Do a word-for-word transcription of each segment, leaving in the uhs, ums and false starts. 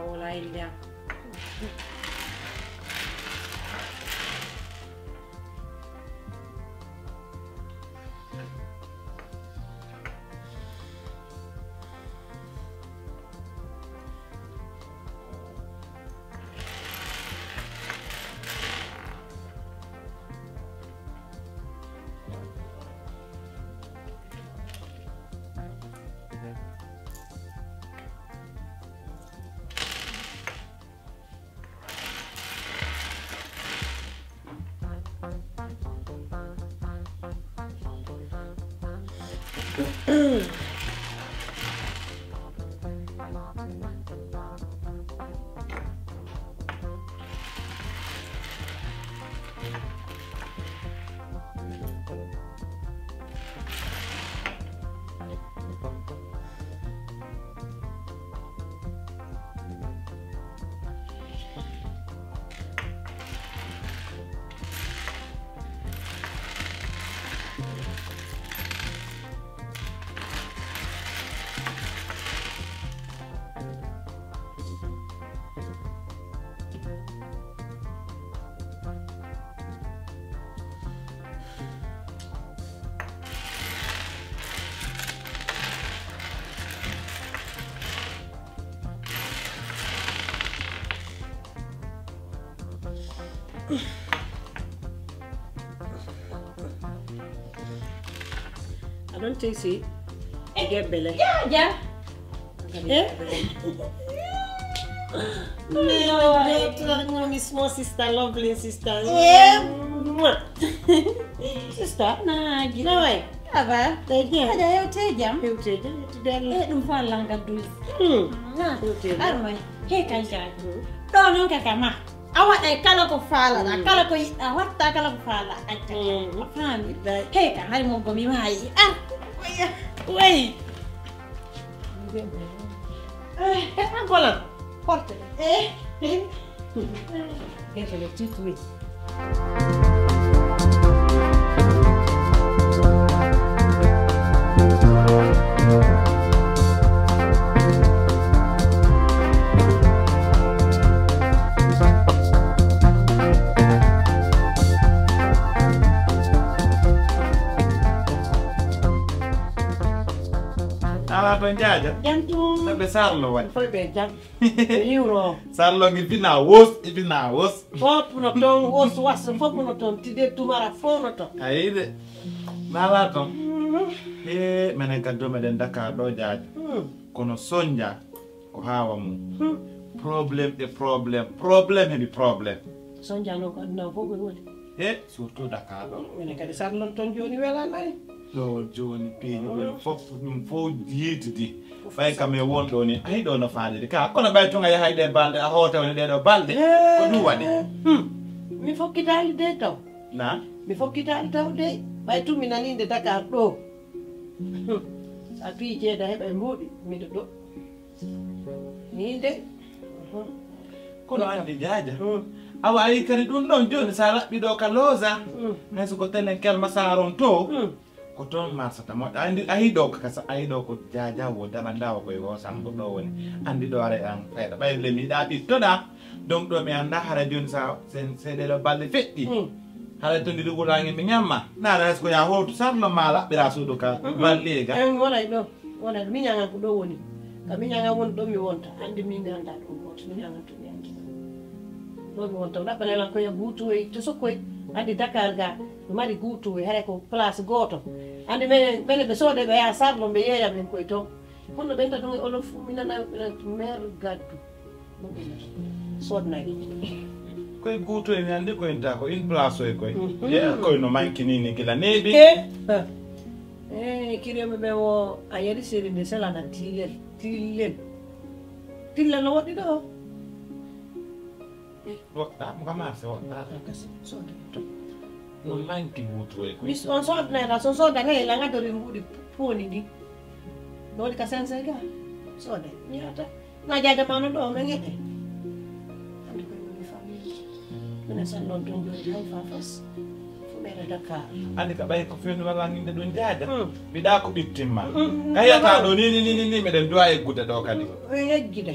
Wala inde am. Aɗon tesi. Gebbele. Ya, ya. Eh? No, no, no, small sister, lovely sister. Yeah. Mwah. Sister. Na, gila. No way. Aba. Thank you. Aja, yo te jam. Yo te jam. Yo te jam. Eh, ɗum fa langal dul. Hmm. Na. Yo te jam. Armay. He kan jam. Hmm. Ɗo non ka kama. A waɗay kala ko faalaɗa, kala ko yiɗɗa watta, kala ko faalaɗa acca. A faami? Hey, ka hari mo gomi maayi. Ah, way. Eh, a golan. Porte. Eh. Gerte le tuuti. Ala to jaaja. Jam tum. Tabe sarlo wani. Foy be jam. Yuro. Sarlo ngi fina wos, i fina wos. Fop no ton wos was, fop no ton tide tumara fop no ton. Ayide. Mala ton. He menen kaddo meden Dakar do jaaja. Kono sonja ko hawa mum. Problem e problem, problem hebi problem. Sonja no ko aduna fof ko woni. E surtout Dakar ɗo. Minen kadi sarlon toon jooni welanay. Ɗo jooni peeñi ɗon fof ɗum fof yiitidi. Ɓay kam e won ɗo ni ayi ɗo no faadede ka kono ɓay tun a yahay ɗe balɗe a hoota woni ɗeɗo balɗe ko ɗum waɗi. Mi fokkitaali de taw. Na? Mi fokkitaali taw de ɓay tun mi nani nde Dakar ɗo. A tuyi ceeda heɓa e mbuuɗi miɗo ɗo. Min de. Kono andi jaaja. Awa ayi kadi ɗum ɗon joni sa laɓɓi ɗo ka loosa. Hay so ko telen kelma saron to. Ko toon marsata moƴƴa andi ayi ɗo kasa ayi ɗo ko jaaja wo daɓa ndawa koye wosan ko ɗo woni andi ɗo ara an fayda ɓay le miɗa ɓittoɗa. Donc ɗo mi anda hara joni sa seɗeɗo balle feɗɗi. Hara to ndiri wulaange mi ñamma naɗa hay so ko ya howtu sarno ma laɓɓira suudu ka balliga. Wonay ɗo. Wona miñaŋan ko ɗo woni. Ka miñaŋan woni ɗo mi wonta. Anndi min mi anndaa ɗum gooto. Miñaŋan to mi anndi. Ɗo mi wonta. Ɗaɓɓanee lan ko ya guutuwoy to sokkoy. Anndi Dakar ga mi mari guutuwoy haray ko place gooto. Anndi menen menen ɓe soodee ɓe yaha Sarlo ɓe yeeya min koye toon. Kono ɓen ta ɗum e olof mi nana mi nana meer gaddu. Sodnay. Koye guuto en ande ko en ta ko in place oy koye. Ye koye no manki ni ni gila nebi. E kireme ɓe wo a yari seri nde selana tillel tillel. Tillel no woɗɗi ɗo. Woɗɗa mo ka marché woɗɗa. Kasi sodnay. No manki guuto oy koye. Mis on sodnay la son sodnay la ngadori mbuɗi poni ndi. No waɗi ka sensey ga. Sodnay. Ñaata. Na jaaja ma no ɗo men e. Andi koye woni famille. Minen san noon toon jooni hay fa fas. Fo ɓeyɗo Dakar. Andi ka ɓay ko fewni walla ninde ɗum jaaja. Mbiɗa ko ɓittimma. Ka yiyata ɗo ni ni ni ni meɗen duwa eggude ɗo kadi. Eggide.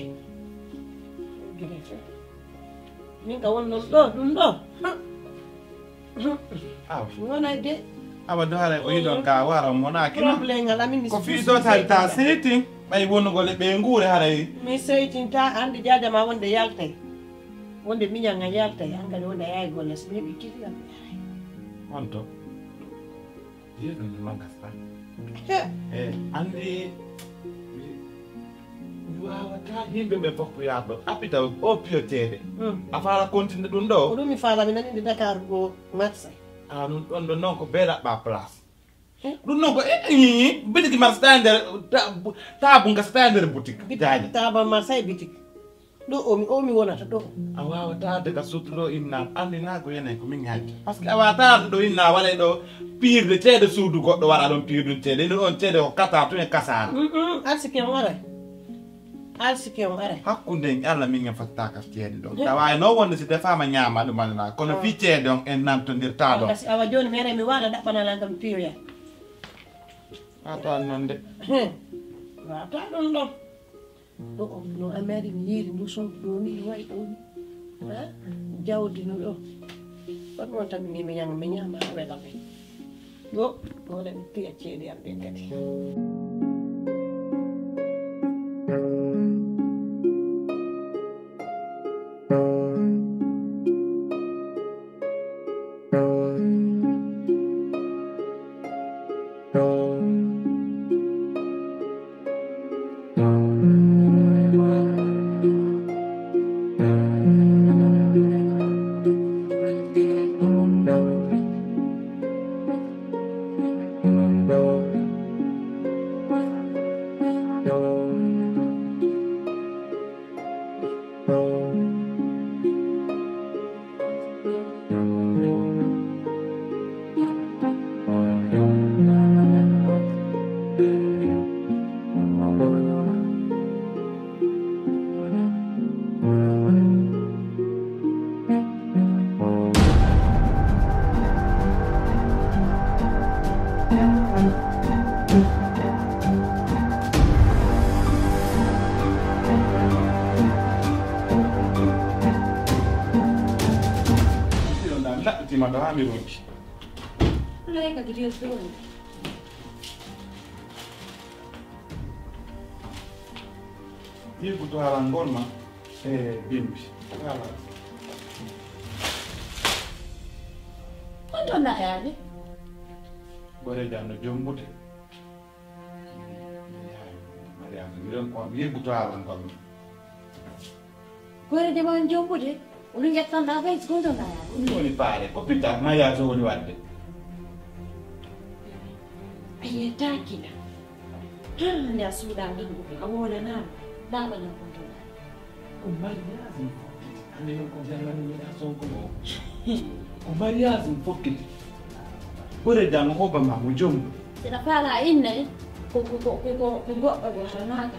Min ka won ɗon ɗo, ɗum ɗo. Awa. Wonay de. Awa do hara o yiɗon ka wara mo na kina. Problème ngal amin. Ko fi do ta ta seytin. Ɓay wonugol e ɓe nguure haray. Mi seytinta, andi jaja ma wonde yaltay. Wonde miñal ngal yaltay, an kadi wonde a yahay golle, so neɗɗo kiri kam. Honto? Jeeɗum mi mankas tan. He. E, andi, mi, mi wawata yimɓe ɓe fof ko yaarɗo. Appita o piyoteede. Mm. A faala continue ɗum ɗo? Ko ɗum mi faala, mi nani nde Dakar ko Marseille. A, ɗum ɗon ɗo noon ko bee ɗaɓɓa place. Ɗum noon ko, e, e, bitiki marché tawi nder ta-, bu-, taabu ngasa tawi nder boutique. Jaani. Taaba marché e bitik. Ɗo o mi, o mi wonata ɗo. A waawata arde ka suudu ɗo inna, anndi na ko yene ko min hajja. Parce que a waawata arde ɗo inna, waɗa ɗo piirde ceede suudu goɗɗo waɗa ɗon piirɗum ceede. Ino ɗon ceede ko kata tun e kasaara. Mm, mm, arsike on aray. Arsike on aray. Hakkunde en Allah min en fatta ka ceede ɗon. Tawa e no wonde si defaama ñaama ɗum anna. Kono fii ceede on en nantondirta ɗon. Kasi awa jooni mi aray mi waɗa ɗaɓɓana lan kam piyoya. A tawan noon de. He. Wata ɗum ɗon. Ɗo o no amari mi yiiri ndu son ɗo ni wayi ɗo ni. Ha? Jawdi no ɗo. Ɗon noon tan mi mi ñama mi ñama wela mi. Yo, wala mi piya ceede am ɗen kadi. Laɓɓitima ɗo haa mi ronki. Alay ka gidiyel ɗo. Yiggudu harangol ma e bimbi. Voilà. Honto nayaade? Gore jam no jombude. Mariama, miɗon ko yiggudu harangol ma. Koreejo ma on jombude, oɗum ƴettanɗaa fay so gonɗon ɗaa yaade. Ko ɗum woni faale, ko pitta mariage o woni waɗde. A yeetaaki na. Haa nde a suuɗaa ngannduɗo, a woolanaama, ɗaaɓanaa gonɗon ɗaa. Ko mariage mi fokkiti, anndi noon ko jannganmi mi ɗaa Sonko o. Ko mariage mi fokkiti. Ɓure janngo o bamma mo jombude. Seɗa faala a inna en, ko, ko, ko, ko, ko, ko goɗɗo ɗo haranaaka.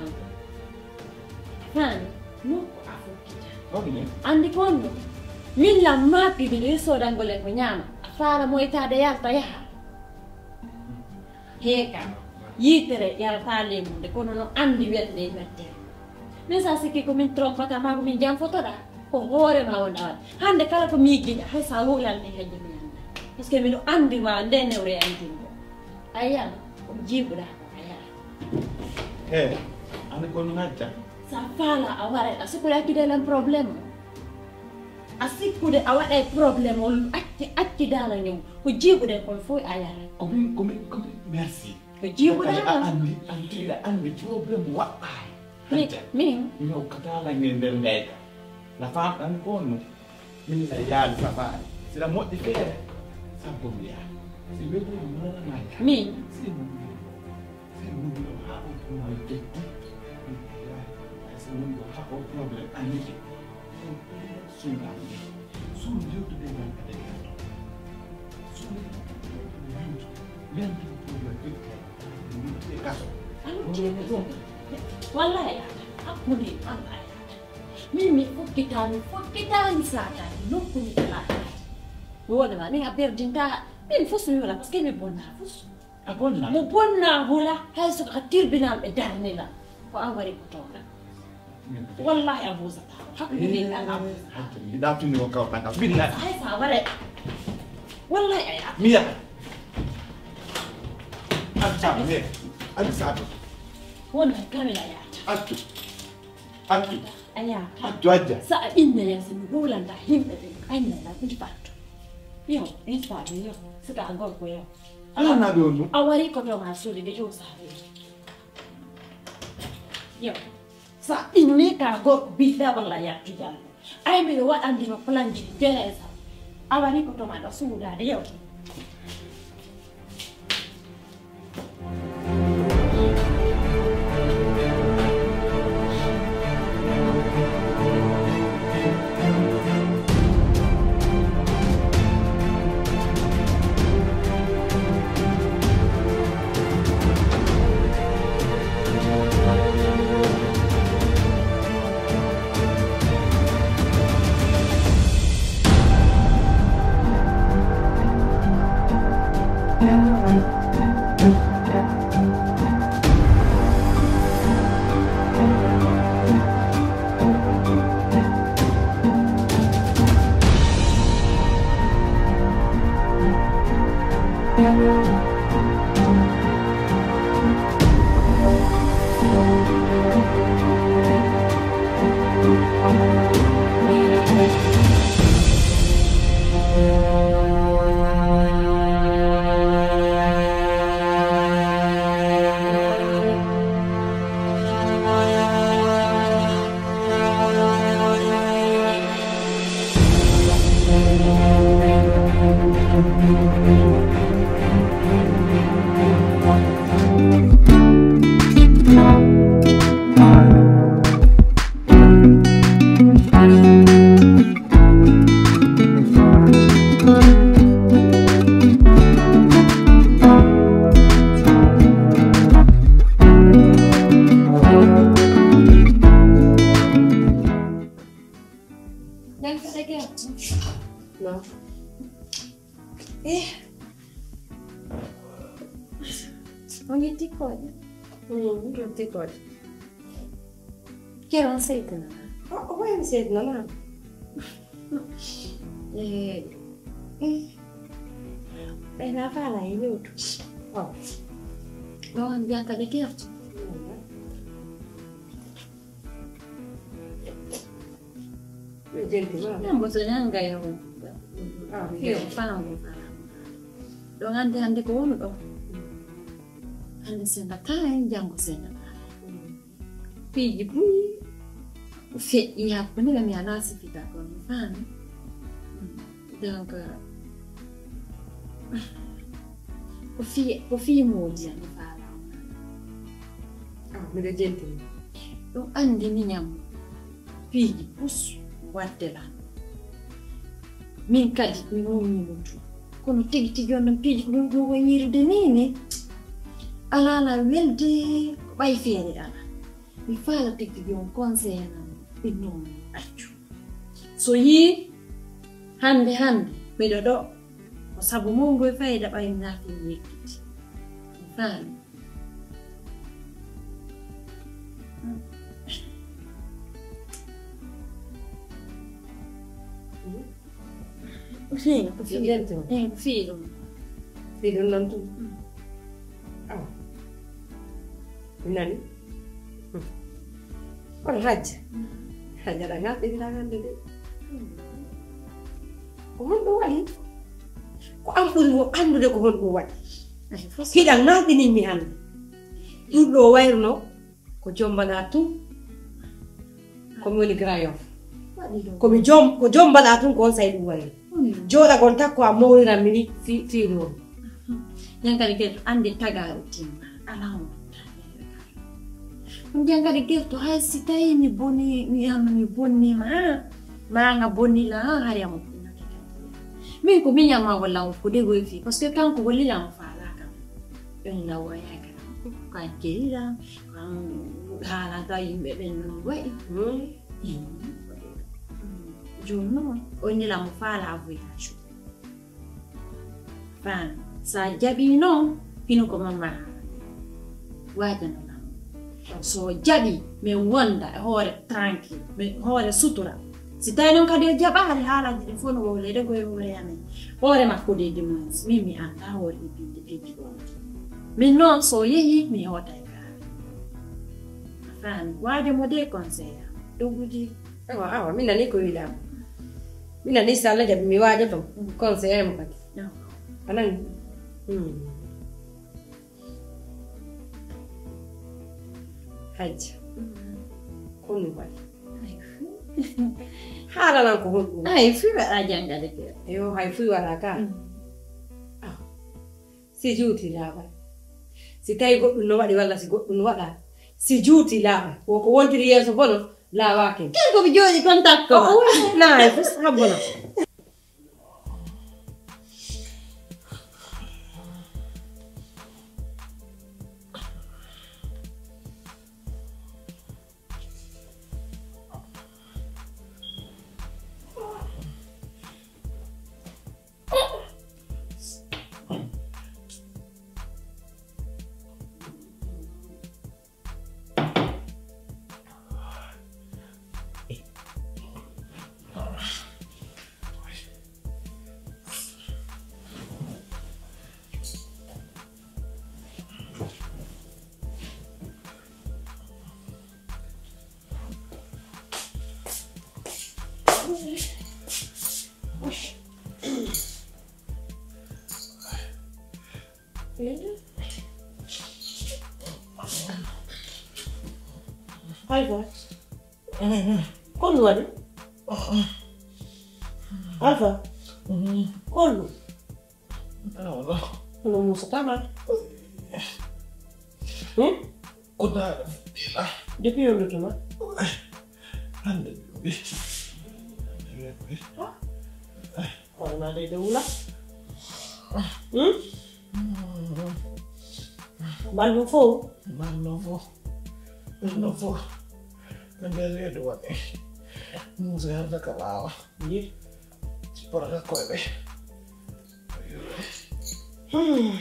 Faami, nokku a fokkita. Anndi ko honno? Min lam maapi miɗo e soodangol en ko ñaama. A faala moytaade yalta yaha. Heeka, yiitere yarataa leemunde, kono no anndi welde e mettere. Min sa sikki ko min trompata ma ko min janfotoɗa, ko hoore ma wonɗa waɗa. Hannde kala ko miijiɗa, hay sa wowlal min hejje mi annda. Parce que miɗo anndi ma nde newre e anndingo. A yiyan, ko jiiɓuɗa ko a yaha. He, ani ko no ngacca? Sa faala a waray, a sikkude accude lan problème o. A sikkude a waɗay problème o, acci, acci daala ñum. Ko jiiɓuɗen kon fof a yaray. Ko min, ko min, ko min, merci. Ko jiiɓuɗa a anndi, anndi, anndi problème waɗɗaani. Min, min. Mi hokkata lan e nder ngayka. La femme ɗan ko no. Min na yaali safaari. Sira moƴƴi feere. Sabbo mi yaha. Si weɓi mi noona na yaha. Min. Si mo. Si mo haa o problème jetti. Si mo haa o problème anike. Suuɗa. Suuɗ yewtude ngal kadi. Suuɗ yewtude. Men ko problème jetti. Yewtude kaso. Wallahi, hakkunde Allah. Min mi fokkitaani, fokkitaani saataani, nokku mi ɗalaataani. Mi wonde ma, min a perdinta, min fus mi wala, parce que mi bonna fus. A bonna? Mo bonna hula, hay so ka tribunal ɓe darni la. Ko an wari ko toga. Wallahi a buusata. Hakkunde min an a buusata. Yiɗa tunni ko kawta kam. Billahi. Hay sa ware. Wallahi a yaata. Mi yaha. An sabi ne. An sabi. Wona kamila yaata. Accu. Accu. A yaata. Accu ajja. Sa a inna yasa mi hulanta himɓe ɓe. Ay nana kuji fatto. Yo, en sabi yo. Sika gorko yo. Ala na be onu. A wari ko to ma sodi de yo sabi. Yo. Sa inni ka gorko bidda walla yattu jalla. Ay mi waɗandi ma planji teresa. A wari ko to ma da suuda de yo. Eh. Onye tikoje. Mm, tikoje. Kero nseitna. Oh, oh, nseitna na. Eh. Eh. Ena fala ilutu. Oh. Don bianca de kerto. Nambo so nanga yo. Yo fango. Don ande ande ko won do. Ande senda tan jango senda. Piiji buy feƴƴi hakkunde ɓe mi alaa sifita kono mi faami. Donc ko fii ko fii mooji a mi faala. Ah, miɗo jentini. Ɗum anndi miñam piiji pus waɗde la. Min kadi mi muññi mo tu. Kono tigi tigi on ɗon piiji ko ɗum ɗum wayirde ni ni. Alaa la welde ko ɓay feere alaa. Mi faala tigi tigi on conseil am ɓe noon accu. So yii hannde hannde miɗo ɗo ko sabu mum ngoy fayda ɓay mi naati mi yekkiti. Mi faami. Ko fii ɗum. Eyi, ko fii ɗum. Fii ɗum noon tun. Awa. Mi nani. Kono hajja. Hajja ɗa ngaɗɗinɗa hannde de. Ko honɗum waɗi? Ko an ɓuri mo anndude ko honɗum waɗi. Hiɗa ngaɗɗinimmi hannde. Ɗum ɗo wayruno ko jombaɗa tun. Komi woni Grand Yoff. Komi jom ko jombaɗa tun ko on sayi ɗum wayri. Jooɗagol takko a mawniran mini fii ɗum. Nden kadi kadi anndi tagaaɗo timma alaa mo. Ɗum nden kadi gerto hay si tawii mi boni mi yama mi bonnima ha maa nga bonnila ha hari amo. Min ko miñam ma walla on ko degoy fii parce que kanko wallila mo faalaa kam. Ɓen lawoyaka kan keɗiɗa kan haalata yimɓe ɓen non wayi. Jooni noon o innila mo faalaa voyage. Faan sa jaɓi noon hino ko mamma waajano lam. So o jaɓi, min wonda e hoore tranquille, min hoore sutura. Si tawi noon kadi o jaɓaali, haalaaji ɗin fof no wowleede ko e hoore amen. Hoore makko de, du moins, min mi anndaa hoore ɗi piiji piiji ɗon. Min noon, so o yehi, mi hoota e kara. A faami? Waade mo de conseil am. Ɗum ɗuɗi. Awa, awa, min nani ko wiɗaa. Min nani so Allah jaɓi, mi waaja ɗum. Conseil am kadi. Awa. A nani? Hmm. Hajja. Ko ɗum waɗi? Haalanan ko honɗum? Ay, fii waɗa jannga de kay. Yo, hay fii waɗa ka. Mm. Ah. Si juuti laaɓay. Si tawi goɗɗum no waɗi walla si goɗɗum no waɗa. Si juuti laaɓay. Wo ko wontiri yeeso bono laawaaki. Ken ko mi jooɗi kon takko. O woni na e fes habbona. Alfa. Ko mi waɗi? Alfa. Ko ɗum? Kono musatama. Hmm? Ko ndaara fuɗɗiɗa. Depuis yonde tuma? Hande ɓe. Hande ɓe. Kono ma de wula. Hmm? Balɗum fof? Balɗum fof. Balɗum fof. Ko nder reedu woni. Musa yarda ka ɓaawa. Nji. Poraka koyɓe. Hmm.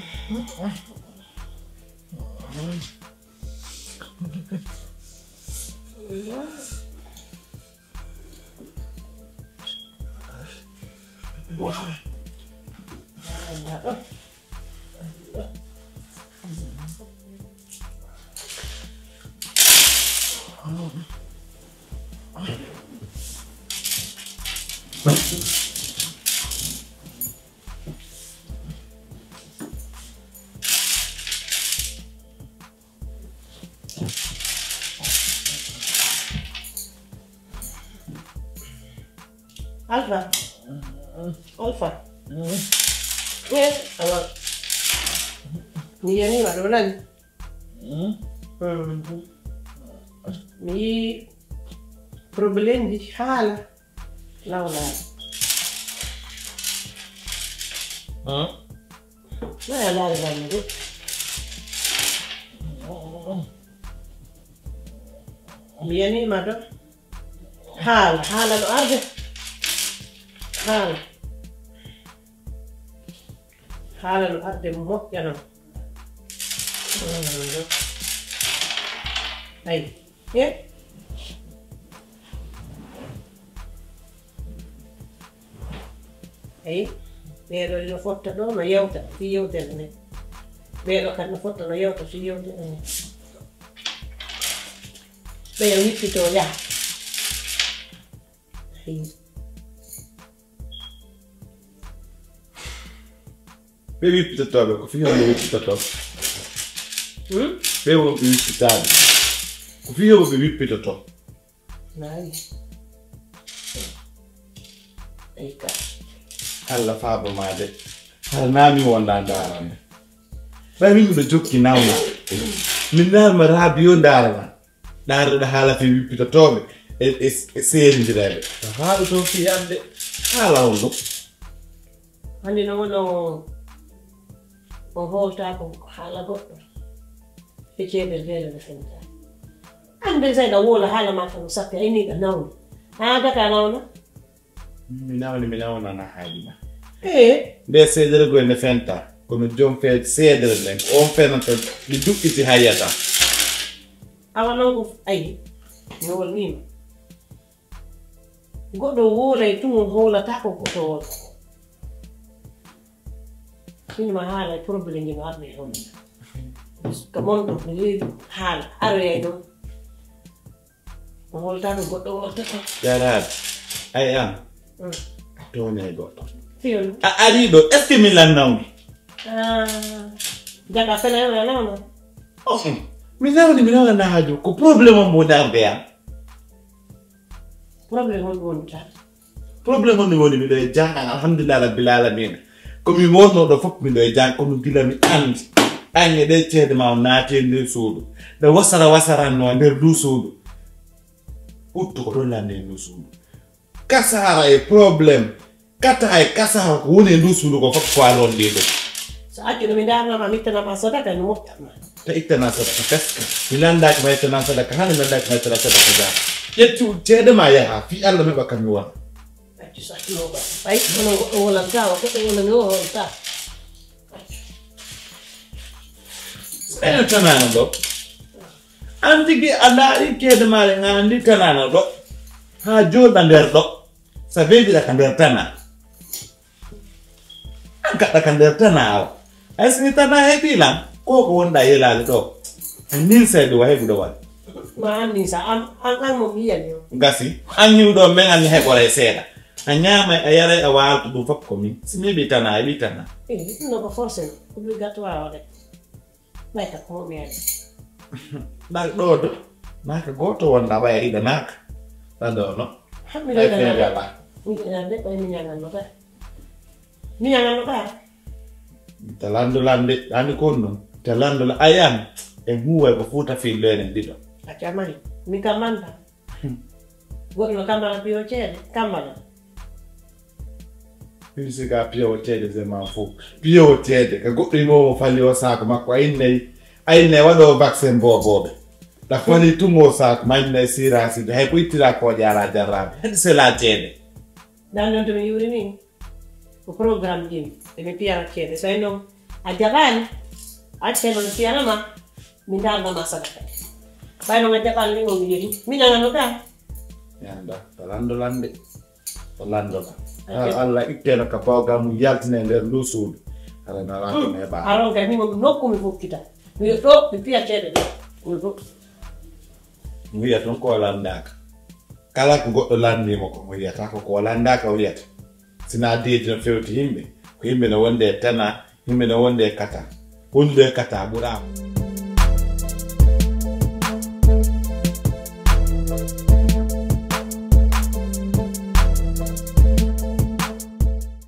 Alfa. Alfa. Eh, awa. Mi yanii ma ɗo nani. Hmm. Mi yii problème ji haala. Lawlaare. Hmm? Maya laare laare de. Mi yanii ma ɗo. Haala, haala no arde. Haala. Haala no arde moƴƴa noon. Ay. He? Eyi, ɓeeɗo ina fotta ɗo no yewta fii yewtere nde. Ɓeeɗo kadi no fotta no yewta fii yewtere nde. Ɓeya wippito yaha. Eyi. Ɓe wippitotooɓe, ko fii honno ɓe wippitotoo? Hmm? Ɓe wonɓe wippitaaɓe, ko fii honno ɓe wippitotoo? Nayi. Eyi ka. Allah faabo ma de. Hara naa mi wonda ndaarande. Ɓay min miɗo jokki nawna. Min naar ma raabiyo ndaara ma. Ndaarɗo haala fii wippitotooɓe e, e, e seerindireeɓe. Haala to fii annde. Haala on ɗo. Hannde no wonno o hooltaako haala goɗɗo. E ceede feere no fenta. Hannde Zeyna woola haala ma tan sappe ay ni ɗa nawna. Haa daka nawna. Mi nawni, mi nawnana haali ma. Ee. Nde seedere goy ne fenta. Kono joom fe seedere nden. Ko on fenata mi duɓɓiti hayyata. Awa non ko ayi, mi wolniima. Goɗɗo wolay tun, o hoolata ko goɗɗo wol. Sinima haala e problème ji no arde e on. Ka mon ɗo, ko yeeru haala, aroyay ɗon. O holtano goɗɗo woltata. Jaraaɓe, ay an, a tooñay goɗɗo. Fiyol. A ari ɗo, est-ce que mi lannawmi? Ah, jaga fele wala nawno. Oh, mi nawni, mi nawna na haaju. Ko problème on mo darde an. Problème on woni tan. Problème on woni miɗo e jaahan, alhamdulillah rabbil alamina. Ko mi wonno ɗo fof miɗo e jaahan, kono gila mi andi. An e ɗe ceede ma o naati e nder suudu. Ɗe wasara wasaranno e nder ndu suudu. Ɓuttu ko ɗon lanni e ndu suudu. Kasaara e problème. Kata e kasaara ko woni e ndu suudu ko fof ko a londi ɗum. So accuɗo mi darnama, mi ittanama sadaka, mi moftanma. Ta ittana sadaka, parce que mi landaaki ma ittana sadaka, hande mi landaaki ma ittana sadaka ga. Ƴettu ceede ma yaha, fi Allah mi ɓakka mi wona. Accu so accuno ba. Ay, kono goɗɗo wolan tawa, goɗɗo wolan yo hon ta. Ɓeɗo tanano ɗo. An tigi a ndaari ceede maare nga andi tanano ɗo. Ha joɗa nder ɗo. Sa vendi ɗa ka nder tana. An kaɗɗa ka nder tana awa. Ay sini tana heɓi lan. Ko ko wonɗa yelaade ɗo. An nin sayɗo wa heɓuɗo wal. Ma an nin sa an an an mo mi yiyani o. Gasi. An yiwɗo men an heɓoray seeɗa. A ñaamay, a yaray, a waalto ɗum fof ko min. Si mi ɓi tana, a ɓi tana. Eh, no ko forcément obligatoire o de. Ɓay ka ko mi yiyani. Ɗa ɗo do. Naka goto wonɗa ɓay a iɗa naka. Ɗa ɗo no. Hammi Ay ɗo feere ɗa. Ala. Mi ɗo de ɓay mi ñagan no ka. Mi ñagan no ka. Ta lando lande, ani kon non. Ta lando la ayan. En huway ko fuuta fi lenen ɗiɗo. A camani. Mi kamanta. Goɗɗo no kambana piyo ceede, kambana. Min siga piyo ceede je ma fof. Piyo ceede. Ka goɗɗo imo mo fali o saako makko a innay. A innay waɗo vaccin boboɓe. Ɗa fali tumo saako ma innay sira sida. Hay ko ittira ko ƴaara jarraɓe. Hadi sela ceede. Dan non to mi yuri min. Ko programme ɗin. Ɓe mi piyana ceede. So e non a jaɓani. Acce non piyana ma. Mi darnama sadaka. Ɓay non a jaɓani min o mi yehi. Mi nanano ka. Yanda, to lando lande. To lando la. Hara Allah itteno ka pawgal mum yaltina e nder ndu suudu. Hara na rako me ba. Aron kay min o mi nokku mi fokkita. Mi ɗo mi piya ceede ɗo. Ko ɗo. Mi wiya ton ko landaka. Kala ko goɗɗo landimo ko mo wiyata ko ko landaka o wiyata. Sina deedi no fewti yimɓe. Ko yimɓe no wonde e tana, yimɓe no wonde e kata. Wonde e kata ɓuraama.